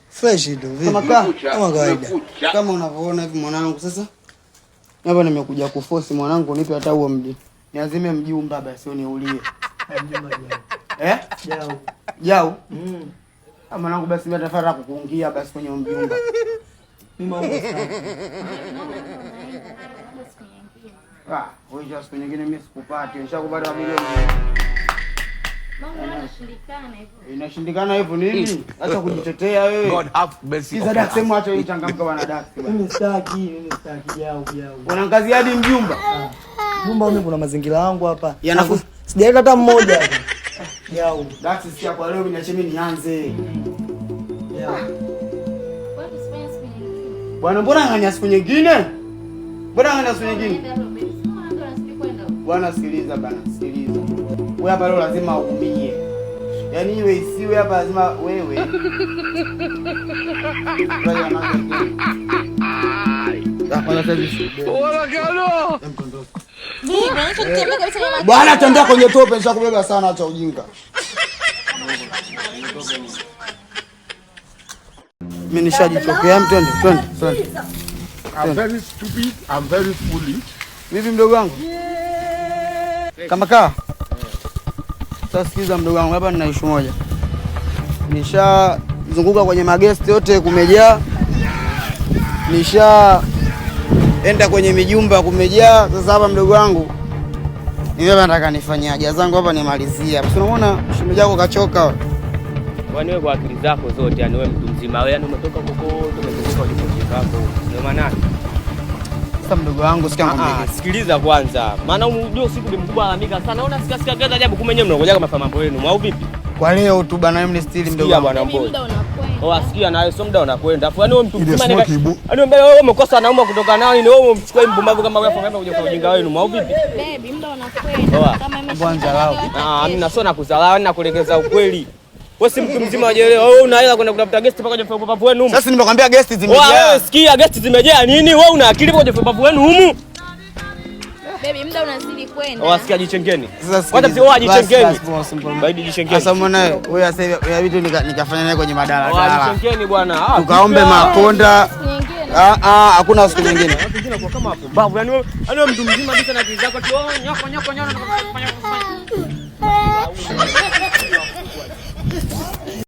Fresh tu vipi? Kama kawaida. Kama unavyoona hivi mwanangu sasa. Hapa nimekuja kuforce mwanangu nipe hata huo mji. Niazime mjumba basi uniulie. Eh? Jau. Jau? Ah, mwanangu basi mimi tafara kukuungia basi kwenye mjumba. Mimi mambo sana. Ah, wewe siku nyingine mimi sikupati. Nishakupata milioni. Mambo yanashindikana hivyo. Inashindikana hivyo nini? Acha kujitetea wewe. God have mercy Sikiza upon Dax, us. sema acha hii changamka bwana Dax bwana. Mimi sitaki jau jau. Unaangazia hadi mjumba. Mjumba mimi kuna mazingira yangu hapa. Sijaleta hata mmoja hapa. Jau. Dax, sikia kwa leo niache mimi nianze. Jau. Kwa nini tusifanye siku nyingine? Bwana mbona nganya siku nyingine? Mbona nganya siku nyingine? Unaenda hapo baby. Sio unaambia unasubiri kwenda huko. Bwana sikiliza bana, sikiliza. Wewe hapa leo lazima uumie. Yaani iwe isiwe hapa lazima wewe. Bibi, unaonyesha kutembea kabisa kwenye Bwana tembea kwenye tope, nishakubeba sana, acha ujinga. Mimi nishajichokea, twende twende twende. I'm very stupid. I'm very foolish. Vipi mdogo wangu? Kama kaa. Sasa sikiza mdogo wangu, hapa nina issue moja. Nishazunguka kwenye magesti yote kumejaa. Nisha enda kwenye mijumba kumejaa. Sasa hapa mdogo wangu, mimi hapa nataka nifanye haja zangu hapa nimalizie. Hapa si unaona shemeji yako kachoka. Kwani wewe kwa akili zako zote, yani wewe mtu mzima wewe, yani umetoka kokote umezunguka ulipofika hapo. Ndio maana yake. Sasa mdogo wangu sikia Ah, ngombe. sikiliza kwanza. Maana unajua usiku bi mkubwa alalamika sana. Naona sikia sikia gaza ajabu kumbe nyewe mnangoja kama mambo yenu. Au vipi? Kwa leo tu bana, mimi ni stili mdogo Sikia wangu. bwana Baby, mboy. muda unakwenda. Oh, asikia na wewe sio muda unakwenda. Afu yani wewe mtu Ile mzima smoke ibu. Yaani wewe wewe umekosa wanaume kutoka nao ni wewe umemchukua mbumbavu kama wewe afu kuja kwa ujinga wenu. Au vipi? Baby, muda unakwenda. Oa. Kama Kwanza lao. Ah, mimi nasio nakudharau, yani nakuelekeza ukweli. Wewe si mtu mzima unajielewa. Wewe una hela kwenda kutafuta guest mpaka kwenye ubavu wenu humu. Sasa nimekwambia guest Wewe zimejaa. wewe sikia guest zimejaa nini? Wewe una akili mpaka kwenye ubavu wenu humu? Baby, muda unazidi kwenda. Oh, sikia jichengeni. Sasa Kwanza sikiliza. wewe jichengeni. Basi, basi, simple. Baidi jichengeni. Sasa mbona wewe sasa hivi inabidi nikafanya naye kwenye Oh, madaladala. jichengeni bwana. Ah, Tukaombe vipi? makonda. Siku nyingine. Ah ah, hakuna siku nyingine. Watu wengine kwa kama wapumbavu. Yaani wewe mtu mzima kabisa na akili zako tu. Oh, nyoko nyoko nyoko. Fanya fanya.